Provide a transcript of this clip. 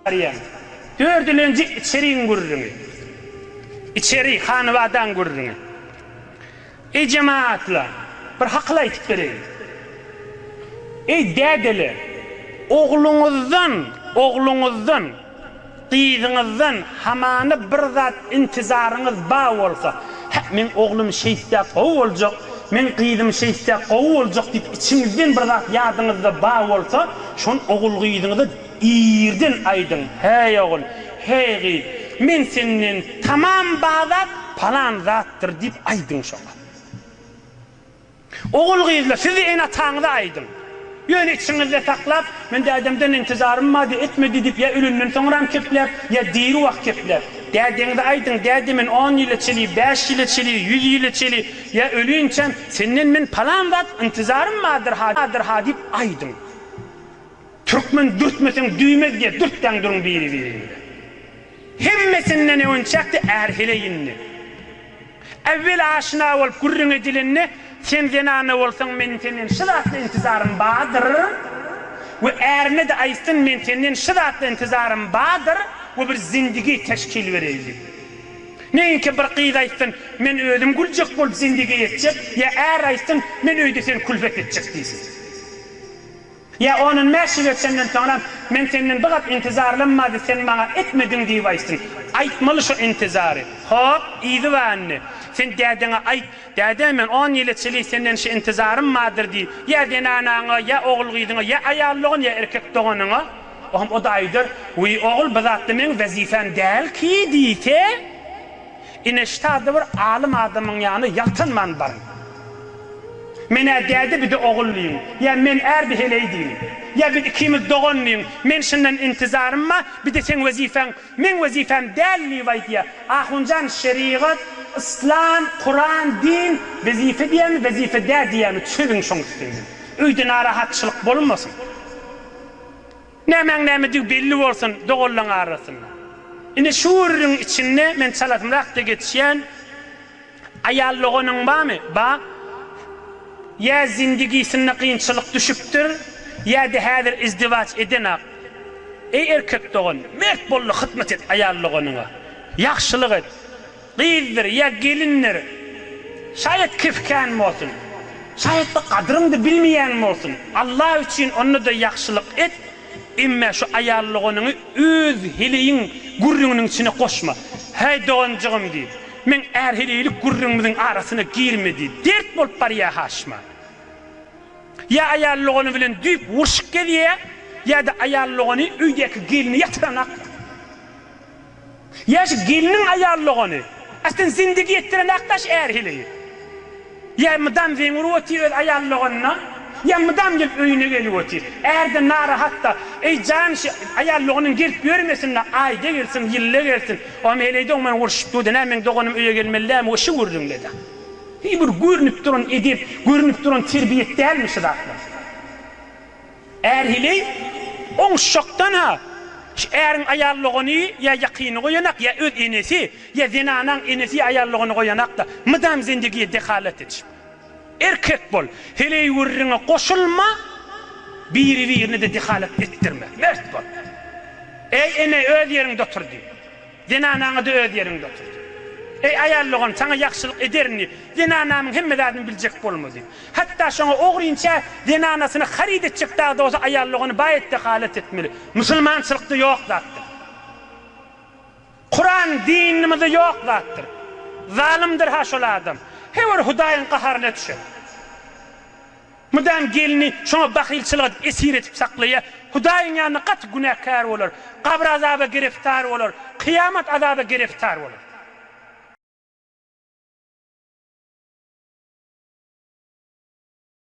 Barýan. Dördülenji içeriň gürrüňi. Içeri, hanybadaň gürrüňi. Eý jemagatlar, bir hakyl aýtyp bereýin. Eý dädeler, ogluňyzdan, ogluňyzdan, gyzyňyzdan hamana bir zat intizaryňyz ba bolsa, Hä, meň oglum şeýtse gowy boljak, meň gyzym şeýtse gowy boljak diýip içiňizden bir zat ýadyňyzda ba bolsa, şony ogul-gyzyňyza Irden aýdyň, Häý ogul, häý gyz, men senden tamam bazat palan zatdyr diýip aýdyň şoňa. Ogul-gyzlar, siz-de ene-ataňyza aýdyň. Ýöne içiňizde saklap, men dädemden intizarym bardy, etmedi diýip ýa ölenden soňram kepläp, ýa diri wagt kepläp. Dädeňize aýdyň, däde men on ýyla çeli, bäş ýyla çeli, ýüz ýyla çeli, ýa ölinçäm senden men palan zat intizarym bardyr-ha diýip aýdyň. Türkmen dürtmeseň düwmez diýýär, dürtdäň duruň biri biriňize. Hemmesinden öňçäkde är heleý indi. Äwwel aşna bolup gürrüň edilende sen zenana bolsaň meniň senden şu zatla intizarym bardyr we ärine-de aýtsyn men senden şu zatla intizarym bardyr we bir zindigi teşkil bereýli. Neňki bir gyz aýtsyn men özüm güljek bolup zindigi etjek ýa är aýtsyn men öýde seni külfet etjek diýsin. Ýa ondan bäş ýyl geçenden soňram, men senden bir gat intizarlanmady, sen maňa etmediň diýip aýtsyn. Aýtmaly şo intizary. Hop, yzy bar indi. Sen dädeňe aýt, Däde, men on ýyla çeli senden şu intizarym bardyr diý. Ýa zenanaňa, ýa ogul-gyzyňa, ýa aýal dogan, ýa erkek doganyňa. Ohm o-da aýdar, Wiý, ogul, bu zatda meň wezipem däl ki diýse, Ine ştada bir alym adamyň ýanyna ýaltanman baryň. Men-ä däde bir-de ogul diýiň. Ýa men är bir heleý diýiň. Ýa biz ikimiz dogan diýiň. Men şundan intizarym bar, bir-de seň wezipäň meň wezipäm däl diýip aýdýar. Ahunjan şerigat, yslam, kuran, din wezipe diýýärmi, wezipe däl diýýärmi çözüň şoň üstünden. Öýde narahatçylyk bolmasyn. Nämäň nämedigi belli bolsun doganlaň arasynda. Ine şu gürrüň içinde men çalasymrak-da geçýän, Aýal doganyň barmy? Bar. Ýa zindigisinde kynçylyk düşüpdir, ýa-da häzir izdiwaç edenak. Eý erkek dogan, mert bol-da hyzmat et aýal doganyňa. Ýagşylyk et. Gyzdyr ýa gelindir, şaýat kefkän bolsun, şaýat bir gadryňdy bilmeýän bolsun, Allah üçin onda-da ýagşylyk et, emme şu aýal doganyňy öz heleýiň gürrüňiniň içine goşma. Häý doganjygym diý, meň är-heleýlik gürrüňimiziň arasyna girme diý, dert bolup barýa haşma. Ýa aýal dogany bilen düýp urşup gezýä, ýa-da aýal dogany öýdäki gelni ýatyranak. Ýa şu gelniň aýal dogany. Aslyn zindigi etdiren akdaş är heleýi. Ýa mydam zeň urup otyr öz aýal doganyna, ýa mydam gelip öýüne gelip otyr. Ärde narahatda. Eý jan şu aýal doganyň gelip ýörmesin-de aýda gelsin, ýylda gelsin. Oňam heleý dogan bilen urşup durdy. Näme meň doganym öýe gelmeli dälmi we şu gürrüňde-de. Hiý bir görnüp duran edep, görnüp duran terbiýet dälmi şu zatlar. Är heleý oňuşjakdan-ha, şu äriň aýal dogany ýa ýakyny goýanak, ýa öz enesi, ýa zenanaň enesi ýa aýal dogany goýanak-da, mydam zendegiýe dehalat edişip. Erkek bol, heleý gürrüňe goşulma, biri-birine-de dehalat etdirme. Mert bol. Eý, ene, öz ýeriňde otur diý. Zenanaňa-da öz ýeriňde otur diý. Eý, aýal dogan, saňa ýagşylyk ederin diý. Zenanamyň hemme zadyny biljek bolma diý. Hatda şoňa ogrynça zenanasyny haryt etjek dag-da bolsa aýal dogany baý et-de halat etmeli. Musulmançylykda ýok zatdyr. Kuran dinimizde ýok zatdyr. Zalymdyr-ha şol adam. Hewer Hudaýyň gaharyna düşer. Mydam gelni şoňa bahylçylyk edip esir edip saklaýar. Hudaýyň ýanynda gaty günäkär bolar. Gabyr azaba giriftar bolar. Kyýamat azaba giriftar bolar.